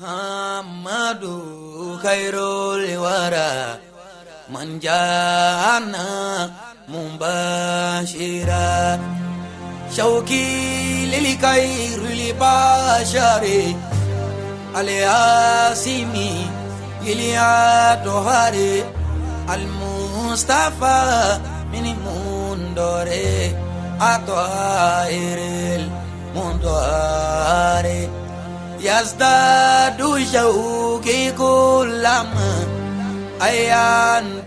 Muhammadu khairul wara man jana mubashira shauki lil khairil bashari al-asimi lil atohari al-mustafa min mundore atohiril mundoare yazdadu shauki kullama ayan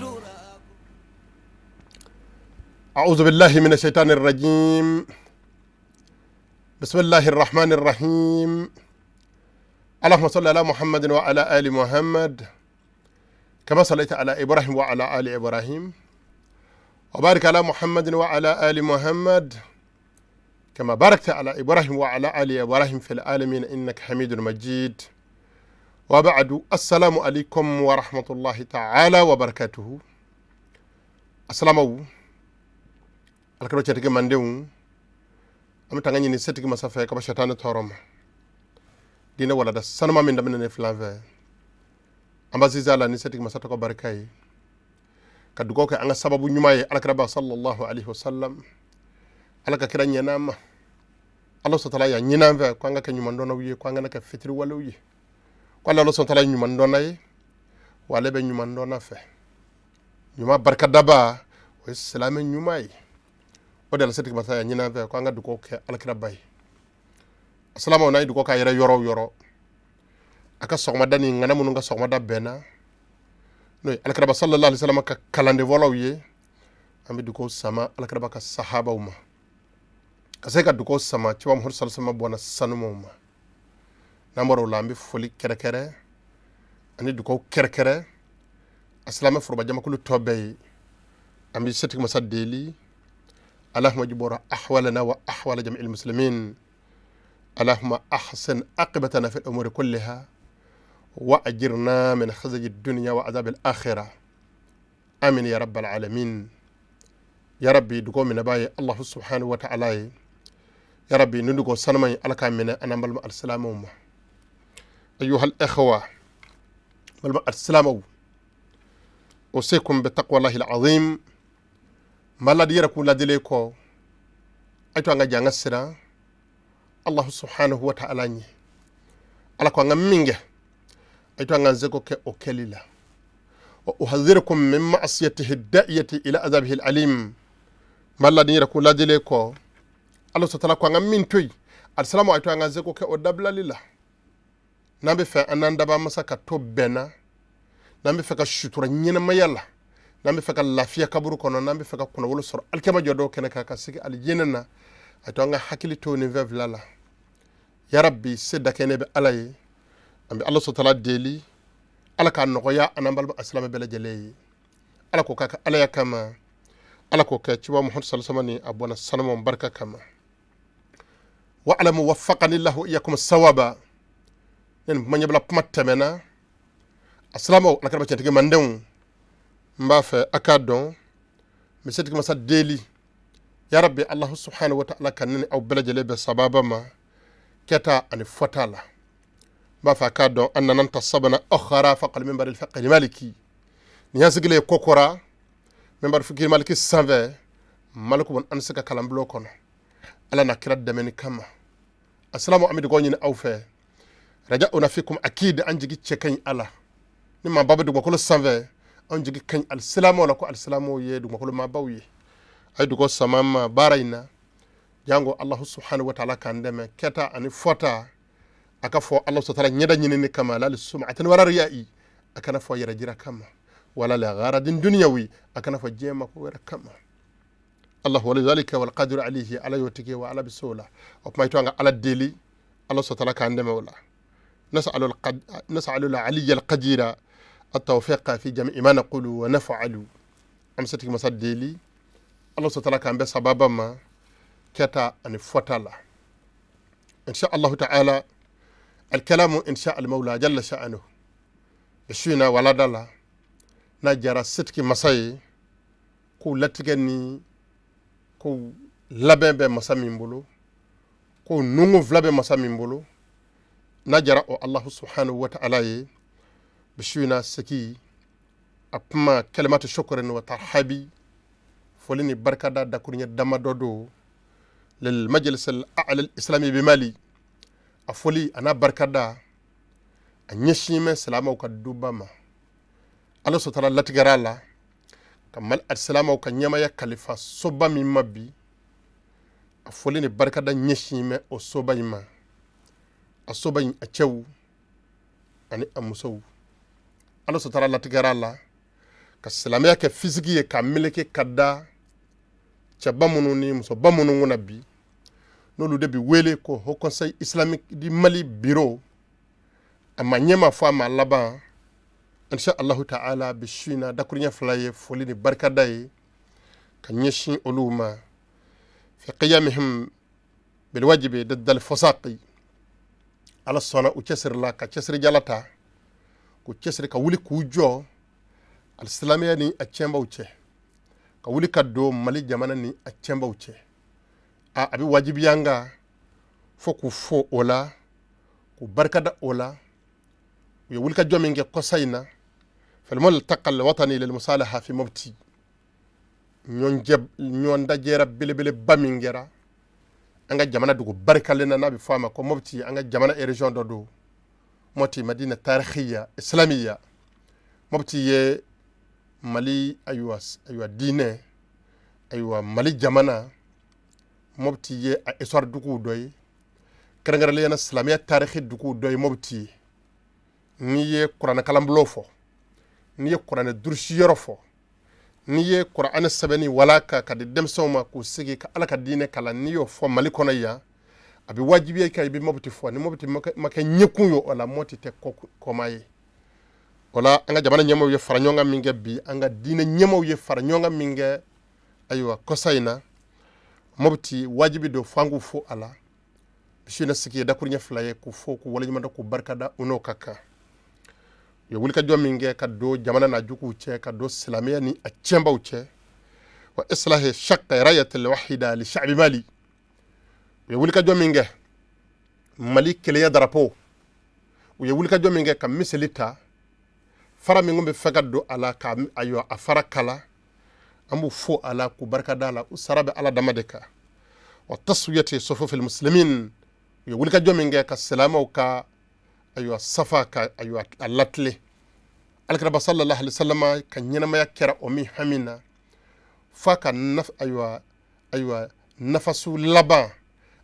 أعوذ بالله من الشيطان الرجيم. بسم الله الرحمن الرحيم. اللهم صل على محمد وعلى آل محمد كما صليت على إبراهيم وعلى آل إبراهيم، وبارك على محمد وعلى آل محمد كما باركت على إبراهيم وعلى آل إبراهيم في العالمين إنك حميد مجيد. وبعد، السلام عليكم ورحمة الله تعالى وبركاته. السلام عليكم. Alakira cɛtigi mandenw, an bɛ tanga ɲini setigi masa fɛ ka bɔ shetani tɔɔrɔ ma. Diinɛ walada sanuma min daminɛ ne filan fɛ, an b'a sinsin a la ni setigi masa tɔgɔ barika ye, ka dugawu kɛ an ka sababu ɲuman ye alakiraba sallallahu alaihi wasallam. Ala ka kira ɲɛna an ma. Ala sɔtala y'a ɲini an fɛ ko an ka kɛ ɲumandɔnnaw ye, ko an kana kɛ fitiriwalew ye, ko ala sɔtala ye ɲumandɔnna ye, wa ale bɛ ɲumandɔnna fɛ. Ɲuman barikadaba o ye silamɛ ɲuman ye. O de la setigi masa y'a ɲini an fɛ ko an ka dugawu kɛ alakiraba ye. Asalamaw, n'a ye dugawu k'a yɛrɛ yɔrɔ o yɔrɔ, a ka sɔgɔmada ni ŋana minnu ka sɔgɔmada bɛnna n'o ye alakiraba sallallahu alaihi wasallam ka kalanden fɔlɔw ye, an bɛ dugawu sama alakiraba ka sahabaw ma, ka se ka dugawu sama ciba Muhammadu sallallahu alaihi wasallam bɔnna sanumaw ma. N'an bɔra o la, an bɛ foli kɛrɛkɛrɛ ani dugawu kɛrɛkɛrɛ a silamɛ foroba jamakulu tɔ bɛɛ ye. An bɛ setigi masa deli, اللهم اجبر أحوالنا وأحوال جميع المسلمين، اللهم أحسن عاقبتنا في الأمور كلها وأجرنا من خزي الدنيا وعذاب الآخرة، آمين يا رب العالمين. يا ربي دقو من باي الله سبحانه وتعالى، يا ربي ندقو سنمي على كامنا أنا بلما السلام. أيها الإخوة، بلما السلام، أوصيكم بتقوى الله العظيم. ما لا ديركم لا دليكو أيتو أنغا جانغا سرا الله سبحانه وتعالى ني على كو أنغا مينغ أيتو أنغا زيكو كي أوكليلا. وأحذركم من معصيته الداعية إلى عذابه الأليم. ما لا ديركم لا دليكو الله سبحانه كو أنغا مين توي السلام أيتو أنغا زيكو كي أودابلا لله. نامي فا أنان دابا مسا كتو بنا، نامي فا كشتورا نينما يلا، n'an bɛ fɛ ka lafiya kaburu kɔnɔ, n'an bɛ fɛ ka kunnawolo sɔrɔ alikiyama jɔ dɔw kɛnɛ kan ka sigi alijinɛ na, a to an ka hakili to nin fɛn fila la. Yarabi, se dakɛnɛ bɛ Ala ye. An bɛ Ala sɔtala deli, Ala k'a nɔgɔya an n'an balima asilamɛ bɛɛ lajɛlen ye. Ala k'o k'a ka Alaya kama, Ala k'o kɛ ciba Muhamadu sallallahu alaihi wasallam ni a bɔnna sanumaw barika kama. Wa alamu waffaqani lahu iyakum sawaba. Ne nin kuma ɲɛbila kuma tɛmɛna. Asilamɛw, Ala kɛra cɛntigi mandenw, n b'a fɛ a k'a dɔn n bɛ setigi masa deli, ya rabbi Allahu subhanahu wa ta'ala ka ne ni aw bɛɛ lajɛlen bɛn sababa ma kɛta ani fɔta la. N b'a fɛ a k'a dɔn an nana ta sabana akhara faqal minbar al-fiqh maliki. Nin y'an sigilen ye kokora minbar fiqh maliki sanfɛ, maliku bɔn an se ka kalan bulon kɔnɔ Ala n'a kira dɛmɛni kama. Asalamu, an bɛ dugawu ɲini aw fɛ. Raja'una fikum akid, an jigi cɛ ka ɲi Ala ni maa ba bɛ dugumakolo sanfɛ, an jigi ka ɲi alisilamɛw la, ko alisilamɛw ye dugumakolo maabaw ye. A ye dugawu sama an ma baara in na, jango Allahu subhanahu wa ta'ala k'an dɛmɛ kɛta ani fɔta. A ka fɔ Allahu subhanahu wa ta'ala ɲɛda ɲinini kama, la sum'atin wala riya'i, a kana fɔ yɛrɛ jira kama, wala la gharadin dunyawi, a kana fɔ diɲɛ mako wɛrɛ kama. Allahu wali dhalika wal qadiru alayhi, Ala y'o tigi wa Ala bɛ se o la. O kuma i to an ka Ala deli, Ala subhanahu wa ta'ala k'an dɛmɛ o la. Nas'alu al-aliyya al-qadira التوفيق في جميع ما نقول ونفعل. أم ستك مسا ديلي الله سبحانه كان بس سبابا ما كتا أن فتلا إن شاء الله تعالى. الكلام إن شاء المولى جل شأنه بشينا ولا دلا نجرا ستك مساي كو لتجني كو لبن بمسا من بولو كو نونغو فلبن مسا من بولو. N'a jara o Allahu subhanahu wa ta'ala ye, bi su in na seki a kuma kalimatu shukrin wa tarhabi, foli ni barikada dakuruɲɛ damadɔ don lil majlis al a'la al islami bi Mali. A foli a n'a barikada a ɲɛsin bɛ silamɛw ka duba ma. Ala sɔtara latigɛra a la ka Mali silamɛw ka ɲɛmaya kalifa soba min ma bi, a foli ni barikada ɲɛsin bɛ o soba in ma, a soba in a cɛw ani a musow. Ala sɔtara latigɛra a la ka silamɛya kɛ fisigi ye k'a meleke ka da cɛba minnu ni musoba minnu kunna bi, n'olu de bi wele ko Haut Conseil islamique du Mali bureau. A ma ɲɛma fɔ a ma laban, insha Allahu ta'ala, bi su in na dakuruɲɛ fila ye foli ni barikada ye ka ɲɛsin olu ma fi qiyamihim bilwajibi diddal fusaqi. Ala sɔnna u cɛsirila ka cɛsirijala ta k'u cɛsiri ka wuli k'u jɔ alisilamɛya ni a tiɲɛbaw cɛ, ka wuli ka don Mali jamana ni a tiɲɛbaw cɛ. A bɛ wajibiya an kan fo k'u fo o la, k'u barikada o la. U ye wulikajɔ min kɛ kɔsa in na fil multaqa al watani lil musalaha fi Mopti, ɲɔgɔn dajɛra belebeleba min kɛra an ka jamana dugu barikalen na, n'a bɛ fɔ a ma ko Mopti, an ka jamana région dɔ don, Mopti madina tarikhiya islamiya. Mopti ye Mali ayiwa diinɛ, ayiwa Mali jamana, Mopti ye a histoire duguw dɔ ye, kɛrɛnkɛrɛnnenya la silamɛya tarikhi duguw dɔ ye Mopti ye. N'i ye kuranɛkalanbulon fɔ, n'i ye kuranɛ durusi yɔrɔ fɔ, n'i ye kuranɛ sɛbɛnni walaka ka di denmisɛnw ma k'u sigi ka Ala ka diinɛ kalan, n'i y'o fɔ Mali kɔnɔ yan, a bɛ wajibiya i kan i bɛ Mopti fɔ. Ni Mopti ma kɛ ɲɛkun ye o la, Mopti tɛ kɔma ye. O la an ka jamana ɲɛmaaw ye fara ɲɔgɔn kan min kɛ bi, an ka diinɛ ɲɛmaaw ye fara ɲɔgɔn kan min kɛ ayiwa kɔsa in na Mopti, wajibi don fo an k'u fo a la. Bi na sigi ye dakuruɲɛ fila ye k'u fo, k'u waleɲuman dɔn, k'u barikada, u n'o ka kan. U ye wulikajɔ min kɛ ka don jamana n'a juguw cɛ, ka don silamɛya ni a tiɲɛbaw cɛ, wa islahi shaqqa rayatil wahida li sha'bi Mali. U ye wulikajɔ min kɛ Mali kelenya darapo, u ye wulikajɔ min kɛ ka miseli ta fara min kun bɛ fɛ ka don a la, ka ayiwa a fara kala, an b'u fo a la, k'u barika da a la. U sara bɛ Ala dama de kan. Wa taswiyati sufufil muslimin, u ye wulikajɔ min kɛ ka silamɛw ka ayiwa safa ka ayiwa a latile, alakiraba sallallahu alaihi wasallam ka ɲɛnamaya kɛra o min hami na, f'a ka ayiwa nafasu laban,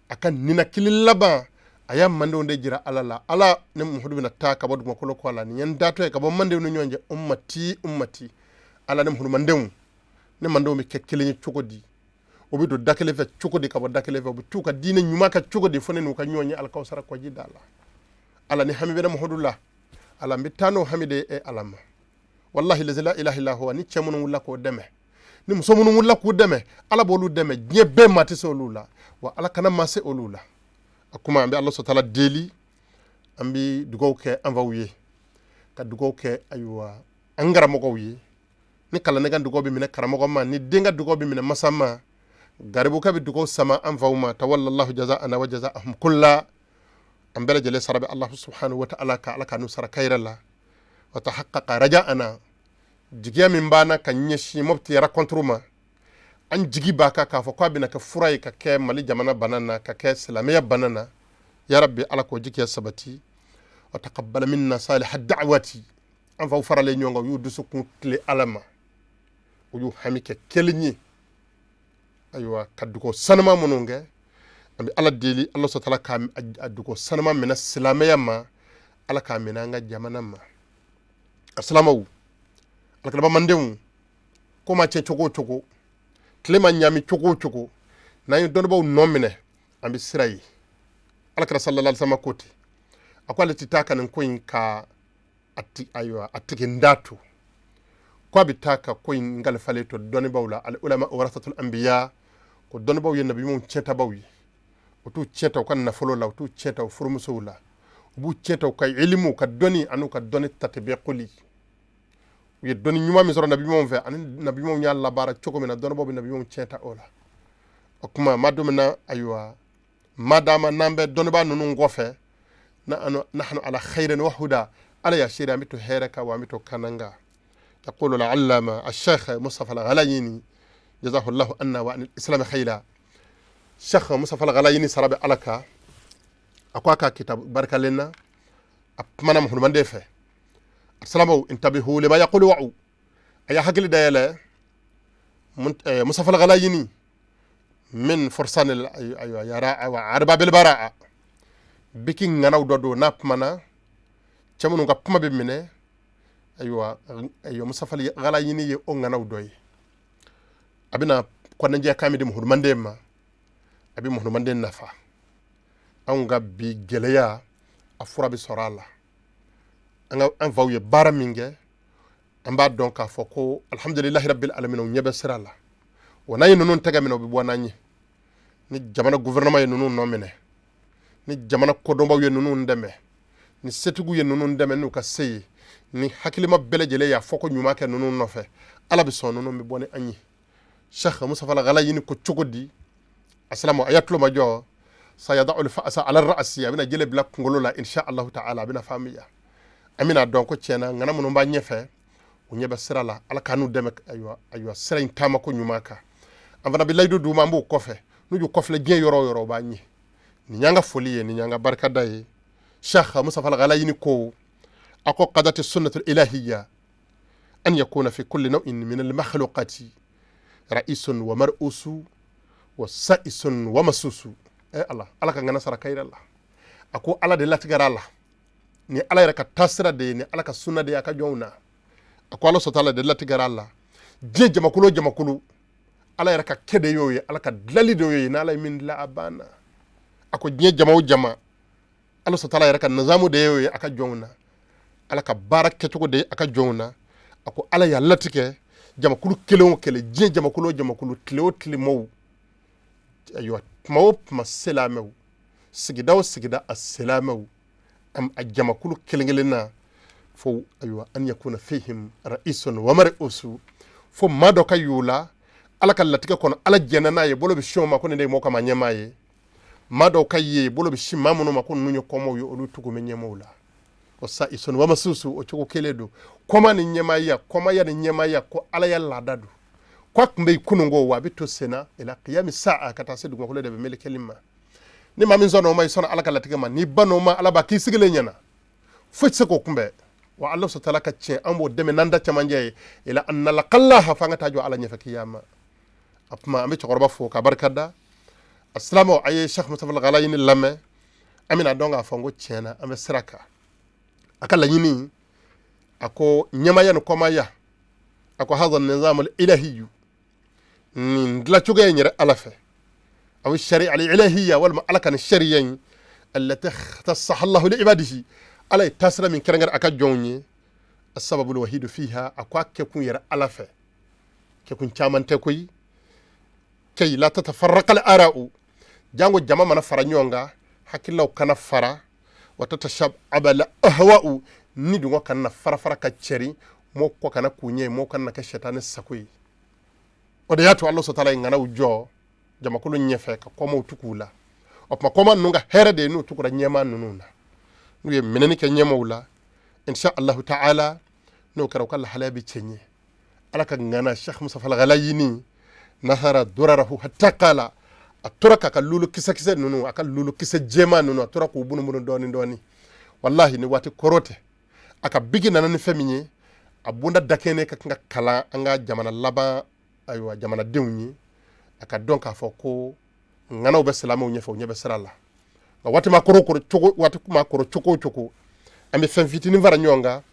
a ka ninakili laban, a y'a mandenw de jira Ala la. Ala, ne Muhamadu bɛna taa ka bɔ dugumakolo kɔ la, nin ye n datɔ ye ka bɔ mandenw ni ɲɔgɔn cɛ, ummati ummati. Ala, ne Muhamadu mandenw, ne mandenw bɛ kɛ kelen ye cogo di? U bɛ don da kelen fɛ cogo di ka bɔ da kelen fɛ? U bɛ t'u ka diinɛ ɲuman kɛ cogo di fo ne n'u ka ɲɔgɔn ye alikawusara kɔji da la? Ala, ni hami bɛ ne Muhamadu la, Ala, n bɛ taa n'o hami de ye e Ala ma. Walahi lazi la ilaha illa huwa, ni cɛ minnu wulila k'o dɛmɛ, ni muso minnu wulila k'u dɛmɛ, Ala b'olu dɛmɛ. Diɲɛ bɛɛ maa tɛ se olu la, wa Ala kana maa se olu la. A kuma, an bɛ Ala sɔtala deli, an bɛ dugawu kɛ an faw ye, ka dugawu kɛ ayiwa an karamɔgɔw ye. Ni kalanden ka dugawu bɛ minɛ karamɔgɔ ma, ni den ka dugawu bɛ minɛ masa ma, garibukɛ bɛ dugawu sama an faw ma. Tawallallahu jazaana wa jazaahum kulla. An bɛɛ lajɛlen sara bɛ Allahu subhanahu wa ta'ala ka Ala ka n'u sara kayira la. Wa tahaqqaqa raja'ana, jigiya min b'an na ka ɲɛsin Mopti rencontre ma, an jigi b'a kan k'a fɔ k'a bɛna kɛ fura ye ka kɛ Mali jamana bana na, ka kɛ silamɛya bana na. Ya rabbi, Ala k'o jigiya sabati. Wa taqabbala minna saliha da'wati. An faw faralen ɲɔgɔn kan, u y'u dusukun tile Ala ma, u y'u hami kɛ kelen ye, ayiwa ka dugawu sanuma minnu kɛ, an bɛ Ala deli, Ala sɔtala ka a dugawu sanuma minɛ silamɛya ma, Ala k'a minɛ an ka jamana ma. A silamɛw, alakiraba mandenw, ko ma cɛ cogo o cogo, tile ma ɲami cogo o cogo, n'an ye dɔnnibaaw nɔ minɛ, an bɛ sira ye. Alakira sallallahu alaihi wasallam ko ten, a ko ale tɛ taa ka nin ko in ka ayiwa a tigi n da to, ko a bɛ taa ka ko in kalifalen to dɔnnibaaw la. Al ulama warasatul anbiya, ko dɔnnibaaw ye nabiɲumanw tiɲɛtabaw ye. U t'u tiɲɛ ta u ka nafolo la, u t'u tiɲɛ ta u furumusow la, u b'u tiɲɛ ta u ka ilimu, ka dɔnni an'u ka dɔnni tatbiquli. U ye dɔnni ɲuman min sɔrɔ nabiɲumanw fɛ ani nabiɲumanw y'a labaara cogo min na, dɔnnibaaw bɛ nabiɲumanw tiɲɛ ta o la. O kuma ma don min na, ayiwa, madama n'an bɛ dɔnnibaa ninnu kɔfɛ. Nahnu ala khairin wa huda. Ala ya seere, an bɛ to hɛrɛ kan wa an bɛ to kananga. Yaqulu al-allama al-sheikh Mustafa al-Ghalayini, jazahu Allahu anna wa anil islam khaira. Sheikh Mustafa al-Ghalayini sara bɛ Ala kan. A ko a ka kitabu barikalen na, a kumana muhurumanden fɛ. Asalamaw intabihu lima yaqulu wa'u. A y'a hakili dayɛlɛ. Mustafa al-Ghalayini min forsan ayiwa yara wa arbabil baraa, biki ŋanaw dɔ don. N'a kumana, cɛ minnu ka kuma bɛ minɛ, ayiwa, Mustafa al-Ghalayini ye o ŋanaw dɔ ye. A bɛna kɔnɛjɛ kan min di muhurumanden ma, a bɛ muhurumanden nafa. Anw ka bi gɛlɛya, a fura bɛ sɔrɔ a la. An ka an faw ye baara min kɛ, an b'a dɔn k'a fɔ ko alhamdulilahi rabbil alamin, u ɲɛ bɛ sira la. Wa n'an ye ninnu tɛgɛ minɛ, u bɛ bɔ n'an ye. Ni jamana gouvernement ye ninnu nɔ minɛ, ni jamana kodɔnbaw ye ninnu dɛmɛ, ni setigiw ye ninnu dɛmɛ n'u ka se ye, ni hakilima bɛɛ lajɛlen y'a fɔ ko ɲuman kɛ ninnu nɔfɛ, Ala bɛ sɔn, ninnu bɛ bɔ ni an ye. Sheikh Mustafa al-Ghalayini ko cogo di? Asalamu, a y'a tulo majɔ. Sayada'u al-fa'sa ala ra'si, a bɛna jele bila kunkolo la, insha Allah ta'ala. A bɛna faamuya, an bɛna dɔn ko tiɲɛna, ŋana minnu b'an ɲɛfɛ, u ɲɛ bɛ sira la. Ala k'an n'u dɛmɛ, ayiwa, sira in taama ko ɲuman kan. An fana bɛ layidu d'u ma, an b'u kɔfɛ. N'u y'u kɔfilɛ diɲɛ yɔrɔ o yɔrɔ, o b'an ɲɛ. Nin y'an ka foli ye, nin y'an ka barikada ye. Sheikh Mustafa al-Ghalayini ko, a ko qadati sunnatul ilahiyya an yakuna fi kulli naw'in min al-makhluqati ra'isun wa mar'usu wa sa'isun wa masusu. Ala, Ala ka ŋana sara kayira la. A ko Ala de latigɛra a la, ni Ala yɛrɛ ka taasira de ye, ni Ala ka sunna de ye a ka jɔnw na. A ko Ala sɔtala de latigɛra a la, diɲɛ jamakulu o jamakulu, Ala yɛrɛ ka kɛ de y'o ye, Ala ka dilali de y'o ye. N'Ala ye min dilan, a banna. A ko diɲɛ jama o jama, Ala sɔtala yɛrɛ ka nizamu de y'o ye a ka jɔnw na, Ala ka baara kɛcogo de ye a ka jɔnw na. A ko Ala y'a latigɛ, jamakulu kelen o kelen, diɲɛ jamakulu o jamakulu, tile o tile mɔw, ayiwa, tuma o tuma silamɛw, sigida o sigida a silamɛw, a jamakulu kelen kelen na, fo ayiwa, an yakuna fihim ra'isun wa mar'usu, fo maa dɔ ka y'o la Ala ka latigɛ kɔnɔ, Ala jɛnna n'a ye, bolo bɛ sin o ma ko nin de ye mɔgɔ kama ɲɛmaa ye. Maa dɔw ka ye, bolo bɛ sin maa minnu ma ko ninnu ye kɔmɔw ye, olu tugu bɛ ɲɛmaaw la. O sa'isun wa masusu, o cogo kelen don. Kɔma ni ɲɛmaaya, kɔmaya ni ɲɛmaaya, ko Ala ya laada don, ko a tun bɛ yen kunun ko, wa a bɛ to senna ila qiyami sa'a, ka taa se dugumakolo de bɛ melekeli ma. Ni maa min sɔnna o ma, i sɔnna Ala ka latigɛ ma. N'i ban o ma, Ala b'a k'i sigilen ɲɛna, foyi tɛ se k'o kunbɛn. Wa Ala sɔtala ka tiɲɛ, an b'o dɛmɛ n'an da cɛmancɛ ye, ila an nalaqallaha, f'an ka taa jɔ Ala ɲɛfɛ kiyama. A kuma, an bɛ cɛkɔrɔba fo ka barika da. A silamɛw, a ye Sheikh Mustafa al-Ghalayini lamɛn, an bɛna dɔn k'a fɔ n ko tiɲɛna, an bɛ sira kan. A ka laɲini, a ko ɲɛmaya ni kɔmaya, a ko hadha nizam al-ilahiyyu, nin dilancogoya in yɛrɛ Ala fɛ, aw shari'a al-ilahiyya, walima Ala ka nin sariya in, allati ikhtassaha Allahu li ibadihi, Ala ye taasira min kɛrɛnkɛrɛn a ka jɔnw ye, asababul wahidu fiha, a ko a kɛkun yɛrɛ Ala fɛ, kɛkun caman tɛ koyi. Kay la tatafarraqa al-ara'u, jango jama mana fara ɲɔgɔn kan, hakililaw kana fara, wa tatashabbaba al-ahwa'u, ni dungɔ kana fara fara ka cɛri, mɔgɔ kɔ kana k'u ɲɛ, mɔgɔ kana kɛ sɛtanɛ sago ye. O de y'a to Ala sɔtala ye ŋanaw jɔ jamakulu ɲɛfɛ ka kɔmaw tugu u la. O tuma kɔma ninnu ka hɛrɛ de ye n'u tugura ɲɛmaa ninnu na, n'u ye minɛni kɛ ɲɛmaaw la, insha Allahu ta'ala, n'o kɛra, u ka lahalaya bɛ cɛ ɲɛ. Ala ka ŋana Sheikh Mustafa al-Ghalayini nahara durarahu hatta qala, a tora k'a ka lulu kisɛ kisɛ ninnu, a ka lulu kisɛ jɛman ninnu, a tora k'u bunubunu dɔɔni dɔɔni. Wallahi, ni waati kɔrɔ tɛ, a ka bigi nana ni fɛn min ye, a bonda dakɛnɛ ka kan ka kalan an ka jamana laban, ayiwa, jamanadenw ye, a ka dɔn k'a fɔ ko ŋanaw bɛ silamɛw ɲɛfɛ, u ɲɛ bɛ sira la. Nka waati ma kɔrɔ kɔrɔ cogo, waati ma kɔrɔ cogo o cogo, an bɛ fɛn fitinin fara ɲɔgɔn kan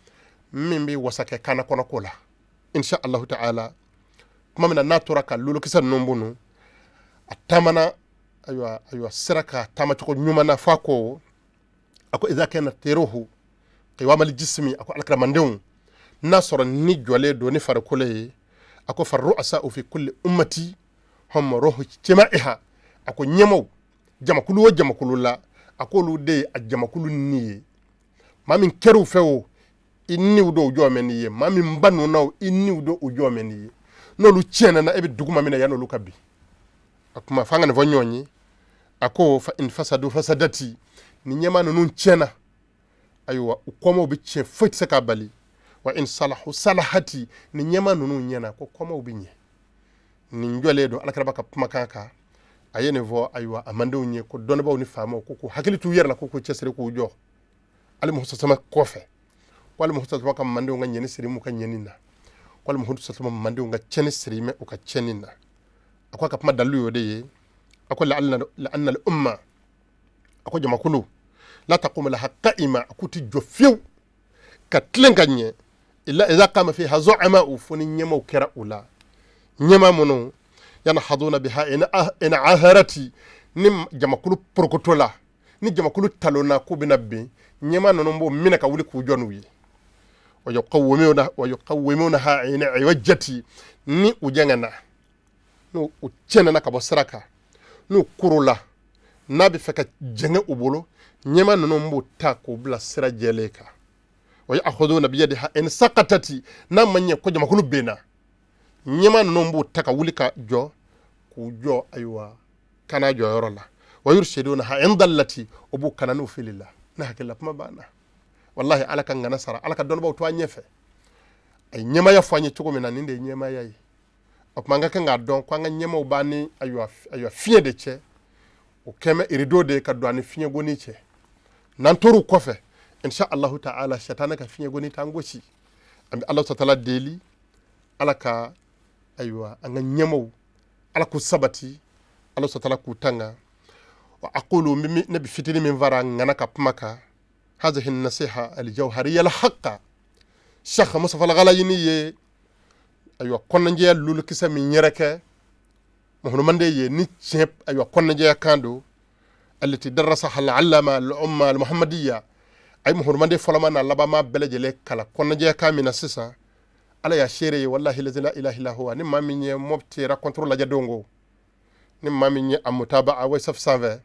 min bɛ wasa kɛ kana kɔnɔ ko la, insha Allahu ta'ala. Tuma min na n'a tora ka lulukisɛ ninnu bunu, a taamana, ayiwa, sira ka taamacogo ɲuman na, f'a ko, a ko idha kana tiruhu qiwamal jismi, a ko alakiramandenw, n'a sɔrɔ ni jɔlen don ni farikolo ye, a ko farru'asa'u fi kulli ummati hum ruhu ijtima'iha, a ko ɲɛmaw jamakulu o jamakulu la, a ko olu de ye a jamakulu ni ye. Maa min kɛr'u fɛ o, i niw dɔw jɔ mɛn n'i ye, maa min ba ninnu na o, i niw dɔw u jɔ mɛn n'i ye. N'olu tiɲɛna na, e bɛ duguma minɛ yan'olu ka bin. A kuma f'an ka nin fɔ ɲɔgɔn ye. A ko fa in fasadu fasadati, ni ɲɛmaa ninnu tiɲɛna. Ayiwa, u kɔmaw bɛ tiɲɛ, foyi tɛ se k'a bali. Wa in salahu salahati, ni ɲɛma ninnu ɲɛna ko kɔmaw bɛ ɲɛ. Nin jɔlen don alakiraba ka kumakan kan. A ye nin fɔ, ayiwa, a mandenw ye ko dɔnnibaw ni faamaw ko k'u hakili t'u yɛrɛ la, ko k'u cɛsiri k'u jɔ alimuhamadu sama kɔfɛ, ko alimuhamadu sama ka mandenw ka ɲɛni siri m'u ka ɲɛni na, ko alimuhamadu sama mandenw ka tiɲɛni siri mɛ u ka tiɲɛni na. A ko a ka kuma dalilu y'o de ye. A ko la'anna al-umma, a ko jamakulu, la taqumu laha qa'ima, a k'u ti jɔ fiyewu ka tilen ka ɲɛ, illa idha qama fiha zu'ama'u, fo ni ɲɛmaw kɛra u la, ɲɛma minnu yanhaduna biha in aharati, ni jamakulu porokoto la, ni jamakulu talonna k'u bɛna bin, ɲɛma ninnu b'o minɛ ka wuli k'u jɔ n'u ye. Wa yuqawwimunaha in iwajjati, ni u jɛngɛnna, n'u u tiɲɛna ka bɔ sira kan, n'u korola, n'a bɛ fɛ ka jɛngɛ u bolo, ɲɛma ninnu b'u ta k'u bila sira jɛlen kan. Wa ya'khuduna biyadiha in saqatati, n'a ma ɲɛ ko jamakulu benna, ɲɛma ninnu b'u ta ka wuli ka jɔ k'u jɔ, ayiwa, kana jɔyɔrɔ la. Wa yurshidunaha in dallati, o b'u kana n'u filila. Ne hakili la kuma banna. Wallahi, Ala ka ŋana sara, Ala ka dɔnnibaw to an ɲɛfɛ. A ye ɲɛmaya fɔ an ye cogo min na, nin de ye ɲɛmaya ye. O tuma an ka kan k'a dɔn ko an ka ɲɛmaw b'an ni, ayiwa, fiɲɛ de cɛ. O kɛmɛ rideau de ka don an ni fiɲɛgoni cɛ. N'an tor'u kɔfɛ, insha Allahu ta'ala, sɛtanɛ ka fiɲɛgoni t'an gosi. An bɛ Ala ta'ala deli, Ala ka, ayiwa, an ka ɲɛmaw, Ala k'u sabati, Ala ta'ala k'u tanga. Wa aqulu, ne bɛ fitinin min fara ŋana ka kuma kan, hazihi nasiha aljawhariya alhaqa, Cheikh Mustafa Al-Ghalayini ye, ayiwa, kɔnɔnjɛya lulukisɛ min yɛrɛ kɛ muhamadu ye ni tiɲɛ, ayiwa, kɔnɔnjɛya kan don, allati darasaha al-allama al-umma al-muhammadiyya, a ye muhamadu fɔlɔma n'a labanma bɛɛ lajɛlen kala kɔnɔnjɛya kan min na sisan, Ala y'a seere ye, wallahi lazi la ilaha illa huwa. Ni maa min ye Mopti rencontre lajɛ don ko, ni maa min ye a mutaba'a WhatsApp sanfɛ,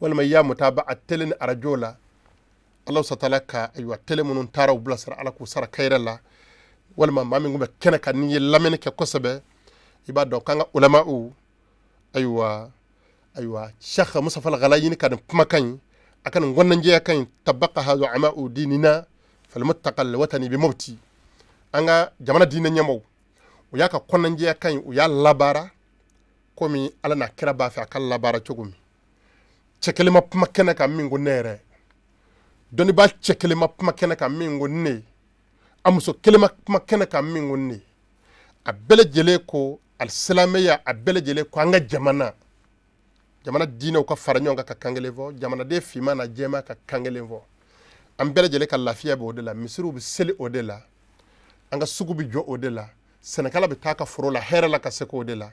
walima i y'a mutaba'a télé ni arajo la, Ala ta'ala ka, ayiwa, télé minnu taara u bilasira, Ala k'u sara kayira la. Walima maa min tun bɛ kɛnɛ kan, n'i ye lamɛnni kɛ kosɛbɛ, i b'a dɔn k'an ka ulama'u, ayiwa, Cheikh Mustafa Al-Ghalayini ka nin kumakan in, a ka nin kɔnɔnjɛya kan in, tabaqaha zu'ama'u dinina fil multaqa al-watani bi Mopti, an ka jamana diinɛ ɲɛmɔgɔw, u y'a ka kɔnɔnjɛya kan in, u y'a labaara komi Ala n'a kira b'a fɛ a ka labaara cogo min. Cɛ kelen ma kuma kɛnɛ kan min ko ne yɛrɛ, dɔnnibaa cɛ kelen ma kuma kɛnɛ kan min ko ne, a muso kelen ma kuma kɛnɛ kan min ko ne. A bɛɛ lajɛlen ko alisilamɛya, a bɛɛ lajɛlen ko an ka jamana diinɛw ka fara ɲɔgɔn kan ka kan kelen fɔ, jamanaden finman na jɛman ka kan kelen fɔ. An bɛɛ lajɛlen ka lafiya bɛ o de la. Misiriw bɛ seli o de la, an ka sugu bɛ jɔ o de la, sɛnɛkɛla bɛ taa ka foro la hɛrɛ la ka se k'o de la,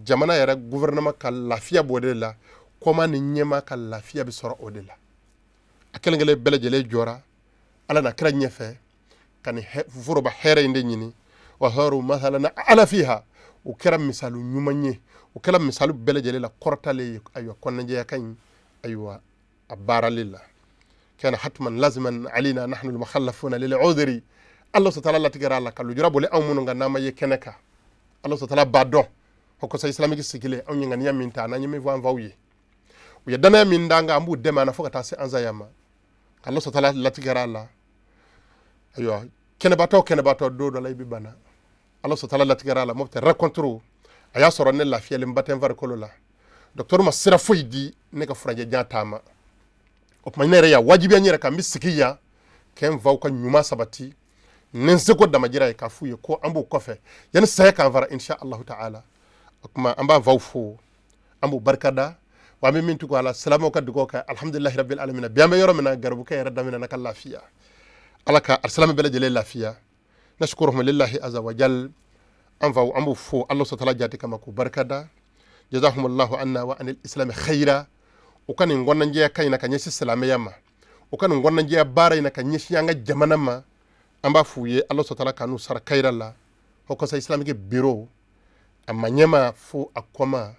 jamana yɛrɛ gouvernement ka lafiya b'o de la, kɔma ni ɲɛma ka lafiya bɛ sɔrɔ o de la. A kelen kelen bɛɛ lajɛlen jɔra Ala n'a kira ɲɛfɛ ka nin foroba hɛrɛ in de ɲini. Wa saru masalan ala fiha, o kɛra misali ɲuman ye, o kɛra misali bɛɛ lajɛlen la kɔrɔtalen ye, ayiwa, kɔnɔnajɛya ka ɲi, ayiwa, a baarali la. Kana hatman laziman alina nahnu almukhallafuna lil udhri, Allah ta'ala latigɛra a la ka lujura boli anw minnu kan n'an ma ye kɛnɛ kan. Allah ta'ala b'a dɔn o Conseil islamique sigilen, anw ye ŋaniya min ta, n'an ye min fɔ an faw ye, u ye danaya min d'an kan, an b'u dɛmɛ a na fo ka taa se an saya ma. Allah ta'ala latigɛra a la, ayiwa, kɛnɛbatɔ don dɔ la i bɛ bana. Allah ta'ala latigɛra a la, Mopti rencontre a y'a sɔrɔ ne lafiyalenba tɛ n farikolo la. Docteur ma sira foyi di ne ka furancɛ jan taama. O tuma ne yɛrɛ y'a wajibiya n yɛrɛ kan, n bɛ sigi yan kɛ n faw ka ɲuman sabati ni n seko damajira ye, k'a f'u ye ko an b'u kɔfɛ yanni saya k'an fara, insha Allahu ta'ala. O tuma an b'an faw fo, an b'u barikada, wa an bɛ min tugu a la, silamɛw ka dugawu kɛ. Alhamdulilahi rabbil alamin, bi an bɛ yɔrɔ min na, garibukɛ yɛrɛ daminɛna ka lafiya. Ala ka alisilamɛ bɛɛ lajɛlen lafiya. Nashkuruhum lillahi azza wa jal, an faw, an b'u fo Allah ta'ala jati kama k'u barikada. Jazahumullahu anna wa anil islami khaira. U ka nin kɔnɔnajɛya kan in na ka ɲɛsin silamɛya ma, u ka nin kɔnɔnajɛya baara in na ka ɲɛsin an ka jamana ma, an b'a f'u ye, Allah ta'ala ka n'u sara kayira la. Haut Conseil islamique bureau, a ma ɲɛma fo a kɔma,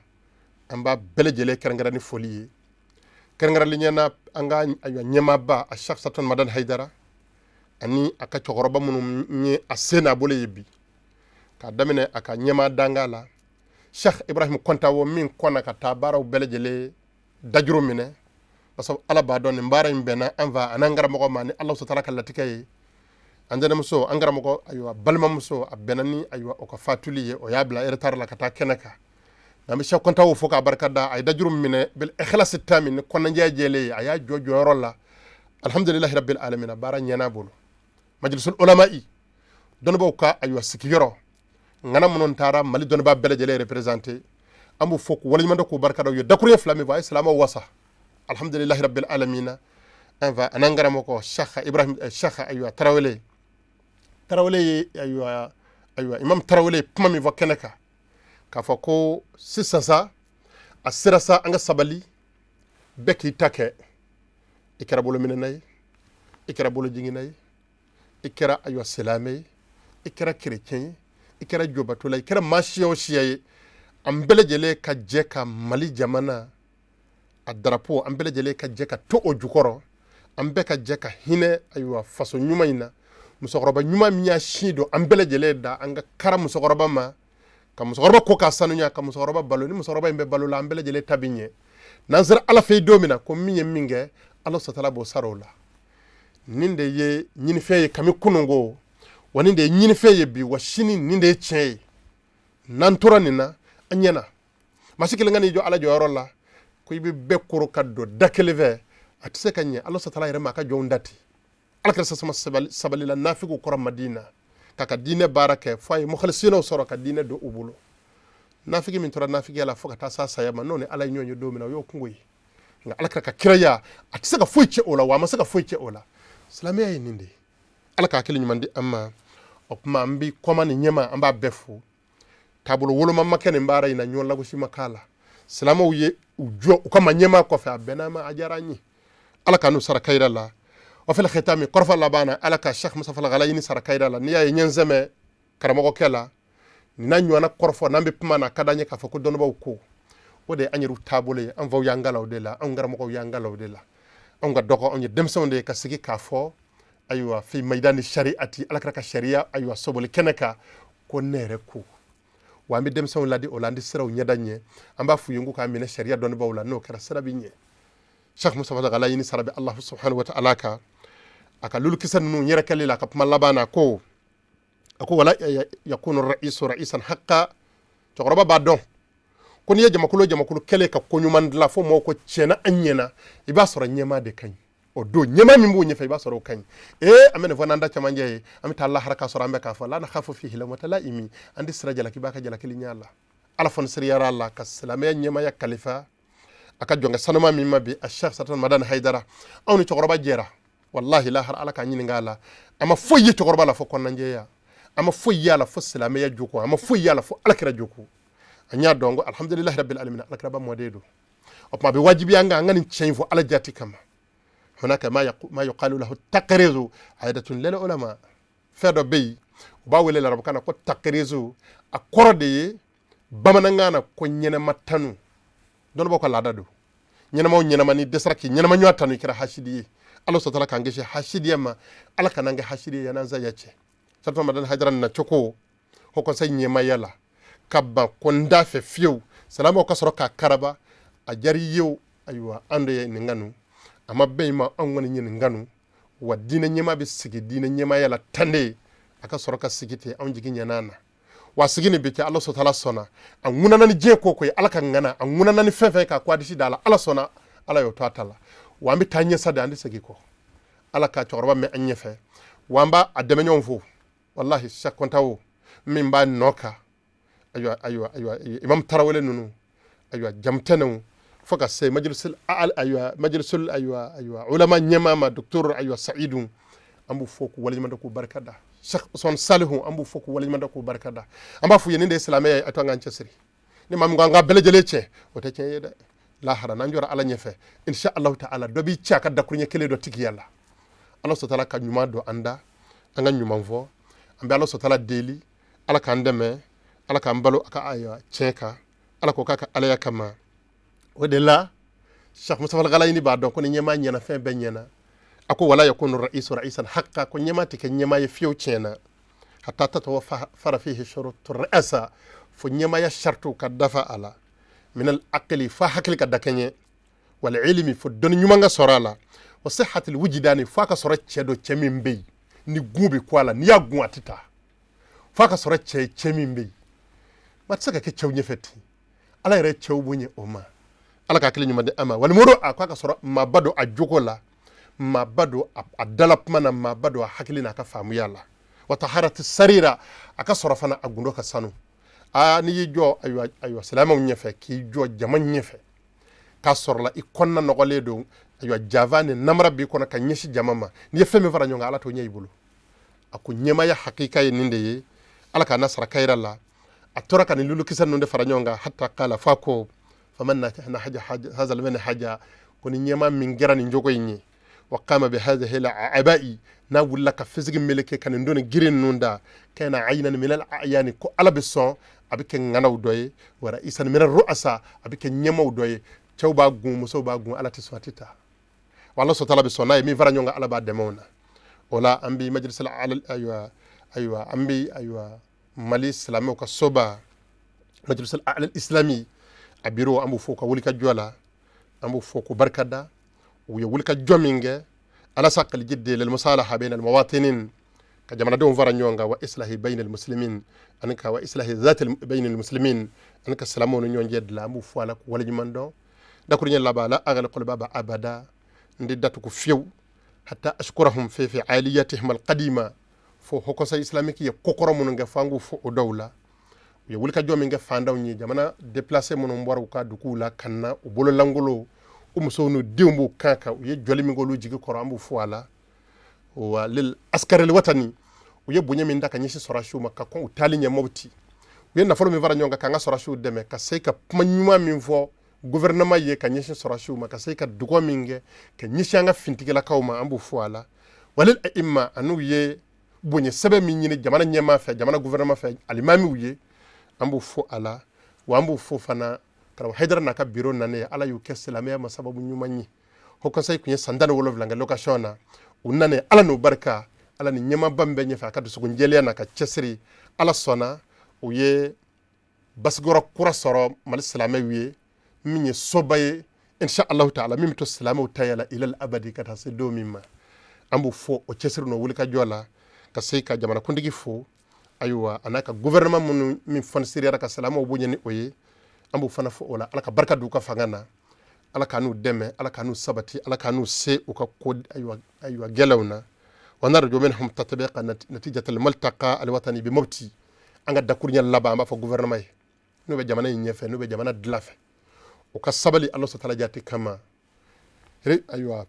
an b'a bɛɛ lajɛlen kɛrɛnkɛrɛn ni foli ye, kɛrɛnkɛrɛnlen ɲɛna an ka, ayiwa, ɲɛmaaba a Cheikh Sultan Madani Haidara ani a ka cɛkɔrɔba minnu ye a sen n'a bolo ye bi, k'a daminɛ a ka ɲɛma danga la, Cheikh Ibrahim Kɔntawo, min kɔnna ka taa baaraw bɛɛ lajɛlen dajuru minɛ, parce Parce que Ala b'a dɔn nin baara in bɛnna an fa an'an karamɔgɔ ma ni Ala sutara ka latigɛ ye. An tɛnɛmuso, an karamɔgɔ, ayiwa, balimamuso, a bɛnna ni, ayiwa, o ka fatuli ye, o y'a bila retard la ka taa kɛnɛ kan. N'an bɛ Cheikh Kɔntaw fo k'a barika da, a ye dajuru minɛ bil ikhlasi tami ni kɔnɔnajɛya jɛlen ye, a y'a jɔ jɔyɔrɔ la. Alhamdulilahi rabbil alamin, baara ɲɛna a bolo. Majlisul ulama'i, dɔnnibaw ka, ayiwa, sigiyɔrɔ ŋana minnu taara Mali dɔnnibaa bɛɛ lajɛlen représenté, an b'u fo k'u waleɲuman dɔn k'u barika da. U ye dakuruɲɛ fila min fɔ, a ye silamɛw wasa. Alhamdulilahi rabbil alamin. An fa an'an karamɔgɔ Cheikh Ibrahim, Cheikh, ayiwa, Tarawele, Tarawele ye, ayiwa, Imam Tarawele ye kuma min fɔ kɛnɛ kan k'a fɔ ko sisan sa a sera sa an ka sabali, bɛɛ k'i ta kɛ. I kɛra bolominɛna ye, i kɛra bolojiginna ye, i kɛra, ayiwa, silamɛ ye, i kɛra kerecɛn ye, i kɛra jobatola, i kɛra maa siya o siya ye, an bɛɛ lajɛlen ka jɛ ka Mali jamana a darapo, an bɛɛ lajɛlen ka jɛ ka to o jukɔrɔ, an bɛɛ ka jɛ ka hinɛ, ayiwa, faso ɲuman in na. Musokɔrɔba ɲuman min y'a sin don an bɛɛ lajɛlen da, an ka kara musokɔrɔba ma, ka musokɔrɔba ko k'a sanuya, ka musokɔrɔba balo. Ni musokɔrɔba in bɛ balo la, an bɛɛ lajɛlen ta bɛ ɲɛ. N'an sera Ala fɛ yen don min na, ko min ye min kɛ, Ala sɔtala b'o sara o la. Nin de ye ɲinifɛn ye kami kununko, wa nin de ye ɲinifɛn ye bi, wa sini nin de ye tiɲɛ ye. N'an tora nin na, an ɲɛna. Maa si kelen ka n'i jɔ Ala jɔyɔrɔ la ko i bɛ bɛɛ koro ka don da kelen fɛ, a tɛ se ka ɲɛ. Ala sɔtala yɛrɛ ma a ka jɔnw dati. Ala kɛra sasama sabalila nafigiw kɔrɔ Madina k'a ka diinɛ baara kɛ, fo a ye mukhalisinaw sɔrɔ ka diinɛ don u bolo. Nafigi min tora nafigiya la fo ka taa s'a saya ma, n'o ni Ala ye ɲɔgɔn ye don min na, o y'o kungo ye. Nka Ala kɛra ka kiraya, a tɛ se ka foyi cɛ o la, wa a ma se ka foyi cɛ o la. Silamɛya ye nin de ye. Ala ka hakili ɲuman di an ma. O tuma an bɛ kɔma ni ɲɛma, an b'a bɛɛ fo. Taabolo woloma ma kɛ nin baara in na, ɲɔgɔn lagosi ma k'a la. Silamɛw ye u jɔ u ka ma ɲɛmaa kɔfɛ, a bɛnna ma, a diyara an ye. Ala ka n'u sara kayira la. O fil khitami, kɔrɔfɔ laban na, Ala ka Cheikh Mustafa Ghalayini sara kayira la. N'i y'a ye ɲɛnsɛmɛ karamɔgɔkɛ la, n'a ɲɔgɔnna kɔrɔfɔ, n'an bɛ kuma na, a ka d'an ye k'a fɔ ko dɔnnibaaw ko o de ye an yɛrɛw taabolo ye. An faw y'an kalan o de la, anw karamɔgɔw y'an kalan o de la. Anw ka dɔgɔ, anw ye denmisɛnw de ye ka sigi k'a fɔ, ayiwa, fi maidani shariati, Ala kɛra ka sariya, ayiwa, soboli kɛnɛ kan, ko ne yɛrɛ ko wa an bɛ denmisɛnw ladi o la, an tɛ siraw ɲɛda ɲɛ. An b'a f'u ye k'u k'a minɛ sariya dɔnnibaaw la, n'o kɛra sira bɛ ɲɛ. Cheikh Mustafa Ghalayini sara bɛ Allah subhanahu wa ta'ala kan a ka lulukisɛ ninnu yɛrɛkɛli la. A ka kuma laban na ko, a ko wala yakunu ra'isu ra'isan haqqa. Cɛkɔrɔba b'a dɔn ko n'i ye jamakulu jamakulu kɛlen ka ko ɲuman dilan fo mɔgɔw ko tiɲɛna an ɲɛna, i b'a sɔrɔ ɲɛmaa de ka ɲi. O don ɲɛmaa min b'o ɲɛfɛ, i b'a sɔrɔ o ka ɲi. Ee, an bɛ nin fɔ n'an da camancɛ ye, an bɛ taa lahara k'a sɔrɔ an bɛ k'a fɔ la nakhafu fihi lawmata la'imi. An tɛ sira jalaki b'a ka jalakili ɲɛ la. Ala fana siriyara a la ka silamɛya ɲɛmaaya kalifa a ka jɔnkɛ sanuma min ma bi, a Cheikh Satan Madani Haidara. Anw ni cɛkɔrɔba jɛra, wallahi, lahara Ala k'an ɲininka a la. A ma foyi ye cɛkɔrɔba la fo kɔnɔnajɛya, a ma foyi ye a la fo silamɛya joko, a ma foyi ye a la fo alakira joko. An y'a dɔn ko alhamdulilahi rabbil alamin, alakiraba mɔden don. O tuma a bɛ wajibiya an kan an ka nin tiɲɛ in fɔ Ala jati kama. Hunaka ma yuqalu lahu taqrizu aidatun lil ulama. Fɛn dɔ bɛ yen, u b'a wele larabukan na ko taqrizu, a kɔrɔ de ye bamanankan na ko ɲɛnɛma tanu. Dɔnnibaaw ka laada don. Ɲɛnɛma o ɲɛnɛma, n'i dɛsɛra k'i ɲɛnɛma ɲɔgɔn tanu, i kɛra hasidi ye. Ala sɔtala k'an kisi hasidiya ma. Ala kana an kɛ hasidi ye yan'an saya cɛ. Sarata Madani Haidara nana cogo haut conseil ɲɛmaaya la ka ban ko n t'a fɛ fiyewu silamɛw ka sɔrɔ k'a karaba. A diyara i ye o, ayiwa, an de ye nin kanu, a ma bɛn i ma, anw kɔni ye nin kanu. Wa diinɛ ɲɛmaa bɛ sigi diinɛ ɲɛmaaya la tan de, a ka sɔrɔ ka sigi ten, anw jigi ɲɛna na. Wa sigi nin bɛ kɛ, Ala sɔtala sɔnna. A ŋunana ni diɲɛ ko ko ye, Ala ka ŋana a ŋunana ni fɛn fɛn k'a ko hadisi da la, Ala sɔnna, Ala y'o to a ta la. Wa an bɛ taa ɲɛ sa de, an tɛ segin kɔ. Ala ka cɛkɔrɔba mɛn an ɲɛfɛ. Wa an b'a a dɛmɛɲɔgɔn fo, wallahi, Cheikh Kɔntawo min b'a nɔ kan, ayiwa, ayiwa, ayiwa, Imam Tarawele ninnu, ayiwa, jamutɛnɛw, fo ka se majlisul, ayiwa, majlisul, ayiwa, ayiwa, ulama ɲɛmaa ma, docteur, ayiwa, Sa'idu, an b'u fo k'u waleɲuman dɔn k'u barika da. Cheikh Usman Salihu, an b'u fo k'u waleɲuman dɔn k'u barika da. An b'a f'u ye, nin de ye silamɛya ye, a to an k'an cɛsiri. Ni maa min ko an ka bɛɛ lajɛlen tiɲɛ, o tɛ tiɲɛ ye dɛ. Lahara n'an jɔra Ala ɲɛfɛ, insha Allahu ta'ala, dɔ b'i ci a ka dakuruɲɛ kelen dɔ tigiya la. Ala sɔtala ka ɲuman don an da, an ka ɲuman fɔ. An bɛ Ala sɔtala deli, Ala k'an dɛmɛ, Ala k'an balo a ka, ayiwa, tiɲɛ kan. Ala k'o k'a ka alaya kama. O de la Cheikh Mustafa Ghalayini b'a dɔn ko ni ɲɛmaa ɲɛna, fɛn bɛɛ ɲɛna. A ko wala yakunu ra'isu ra'isan haqqa, ko ɲɛmaa tɛ kɛ ɲɛmaa ye fiyewu tiɲɛ na, hatta tatawaffara fihi shurutu ra'asa, fo ɲɛmaaya saritiw ka dafa a la, minal aqli, fa hakili ka dakɛɲɛ, Wal ilimi, fo dɔnni ɲuman ka sɔrɔ a la. Wa sihhatil wujidani, fo a ka sɔrɔ cɛ dɔ, cɛ min bɛ yen ni gun bɛ ku a la, n'i y'a gun a tɛ taa, fo a ka sɔrɔ cɛ ye, cɛ min bɛ yen. Ma tɛ se ka kɛ cɛw ɲɛfɛ ten. Ala yɛrɛ cɛw bonya o ma. Ala ka hakili ɲuman di an ma. Wal muru'a, ko a ka sɔrɔ maaba don a jogo la, maaba don a dala kuma na, maaba don a hakili n'a ka faamuya la. Wa taharati sarira, a ka sɔrɔ fana a gundo ka sanu. Aa, n'i y'i jɔ, ayiwa ayiwa, silamɛw ɲɛfɛ, k'i jɔ jama ɲɛfɛ k'a sɔrɔla i kɔnɔna nɔgɔlen don, ayiwa, java ni namara b'i kɔnɔ ka ɲɛsin jama ma, n'i ye fɛn min fara ɲɔgɔn kan, Ala t'o ɲɛ i bolo. A ko ɲɛmaya hakika ye nin de ye. Ala k'a nasara kayira la. A tora ka nin lulukisɛ ninnu de fara ɲɔgɔn kan, hatta kala, f'a ko faman nahaja hazal manhaja, ko ni ɲɛma min kɛra nin jogo in ye, wa qama bi hadhihi al-aba'i, n'a wulila ka fisigi meleke ka nin doni girin ninnu da, kana aynan min al-ayani, ko Ala bɛ sɔn, a bɛ kɛ ŋanaw dɔ ye, wa ra'isan min ar-ru'asa, a bɛ kɛ ɲɛmaw dɔ ye. Cɛw b'a gun, musow b'a gun, Ala tɛ sɔn, a tɛ taa. Wa Ala sɔtala bɛ sɔn n'a ye min fara ɲɔgɔn kan, Ala b'a dɛmɛ o na. O la an bɛ majlis, ayiwa ayiwa, an bɛ, ayiwa, Mali silamɛw ka soba, majlis al islami, a biro, an b'o fɔ ka wuli ka jɔ la, an b'o fɔ ko barika da u ye wuli ka jɔ min kɛ ala sa kaliji de lil musalaha bayna al muwatinin, ka jamanadenw fara ɲɔgɔn kan, wa islahi bayna al muslimin, ani ka wa islahi zat bayna al muslimin, ani ka silamɛw ni ɲɔgɔn cɛ dilan. An b'u fɔ ala ko waleɲuman dɔn. Dakuruɲɛ laban, la aghliqu baba abada, n tɛ datugu fiyewu, hatta ashkurahum fi fi'aliyatihim al qadima, fo haut conseil islamique ye kokɔrɔ minnu kɛ, fo an k'u fo o dɔw la. U ye wulikajɔ min kɛ fandanw ye, jamana déplacé minnu bɔra u ka duguw la ka na, u bololankolon, u musow n'u denw b'u kan kan, u ye jɔli min k'olu jigi kɔrɔ, an b'u fo a la. Wa lil askaril watani, u ye bonya min ta ka ɲɛsin sɔrɔsiw ma ka kɔn u taali ɲɛ Mopti, u ye nafolo min fara ɲɔgɔn kan k'an ka sɔrɔsiw dɛmɛ, ka se ka kuma ɲuman min fɔ gouvernement ye ka ɲɛsin sɔrɔsiw ma, ka se ka dugɔ min kɛ ka ɲɛsin an ka fintigilakaw ma, an b'u fo a la. Walil a'imma, an'u ye bonya sɛbɛn min ɲini jamana ɲɛmaa fɛ, jamana gouvernement fɛ, alimamiw ye, an b'u fo a la. Wa an b'u fo fana karamɔgɔ Hayidara n'a ka biro nanen, Ala y'u kɛ silamɛya ma sababu ɲuman ye. Haut conseil tun ye san 17 kɛ location na, u nanen, Ala n'u barika, Ala ni ɲɛmaaba min bɛ ɲɛfɛ, a ka dusukun jɛlenya n'a ka cɛsiri, Ala sɔnna u ye basigiyɔrɔ kura sɔrɔ Mali silamɛw ye, min ye soba ye, insha Allahu taala, min bɛ to silamɛw ta la ilal abadi, ka taa se don min ma. An b'u fo o cɛsiri n'o wulikajɔ la, ka se ka jamanakuntigi fo, ayiwa, a n'a ka gouvernement minnu min fɔnisiriyara ka silamɛw bonya ni o ye, an b'u fana fo o la. Ala ka barika d'u ka fanga na, Ala k'an n'u dɛmɛ, Ala k'an n'u sabati, Ala k'an n'u se u ka ko, ayiwa ayiwa, gɛlɛnw na. Wa narju minhum tatbiqa natijat al-multaqa al-watani bi Mopti. An ka dakuruɲɛ laban, an b'a fɔ gouvernement ye, n'u bɛ jamana in ɲɛfɛ, n'u bɛ jamana dilan fɛ, u ka sabali Ala sɔtala jati kama. Ayiwa,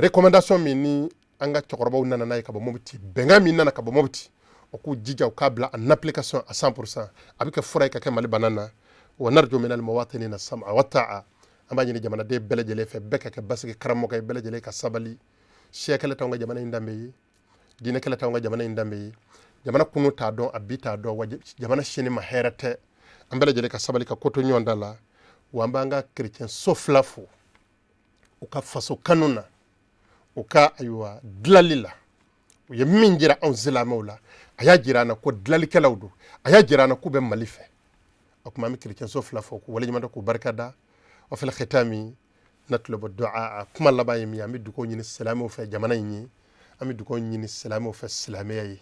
recommandation min ni an ka cɛkɔrɔbaw nana n'a ye ka bɔ Mopti, bɛnkan min nana ka bɔ Mopti, o k'u jija u k'a bila en application à 100%, a bɛ kɛ fura ye ka kɛ Mali bana na. Wa narju min al-muwatinina sam'a wa ta'a, an b'a ɲini jamanaden bɛɛ lajɛlen fɛ, bɛɛ ka kɛ basigi karamɔgɔ ye, bɛɛ lajɛlen ka sabali. Siya kɛlɛ t'anw ka jamana in danbe ye, diinɛ kɛlɛ t'anw ka jamana in danbe ye. Jamana kunu t'a dɔn, a bi t'a dɔn, wa jamana sini ma hɛrɛ tɛ. An bɛɛ lajɛlen ka sabali ka ko to ɲɔgɔn da la. Wa an b'an ka chrétien so fila fo u ka faso kanu na, u ka, ayiwa, dilali la. U ye min jira anw silamɛw la, a y'a jira an na ko dilalikɛlaw don, a y'a jira an na k'u bɛ Mali fɛ. O tuma an bɛ chrétien so fila fo k'u waleɲuman dɔn, k'u barika da. Wa fil khitami natlubu du'a, kuma laban ye min ye, an bɛ dugawu ɲini silamɛw fɛ jamana in ye, an bɛ dugawu ɲini silamɛw fɛ silamɛya ye.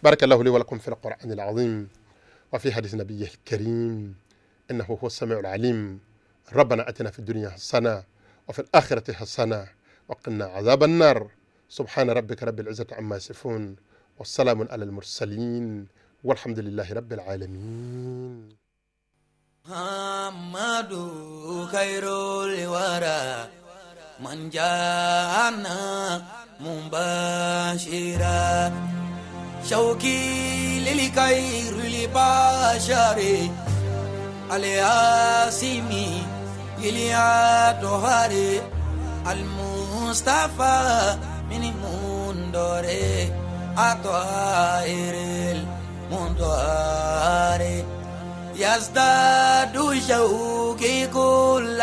Barakallahu li wa lakum fil qur'anil azim wa fi hadith nabiyyil karim, innahu huwa as-sami'ul alim. ربنا اتنا في الدنيا حسنه وفي الاخره حسنه وقنا عذاب النار. سبحان ربك رب العزه عما يصفون، والسلام على المرسلين، والحمد لله رب العالمين. محمد خير الورى من جاءنا مبشرا، شوقي للخير البشر الياسمي الأطهار المصطفى من المنذر الطاهر المطهر، يزداد شوقي كل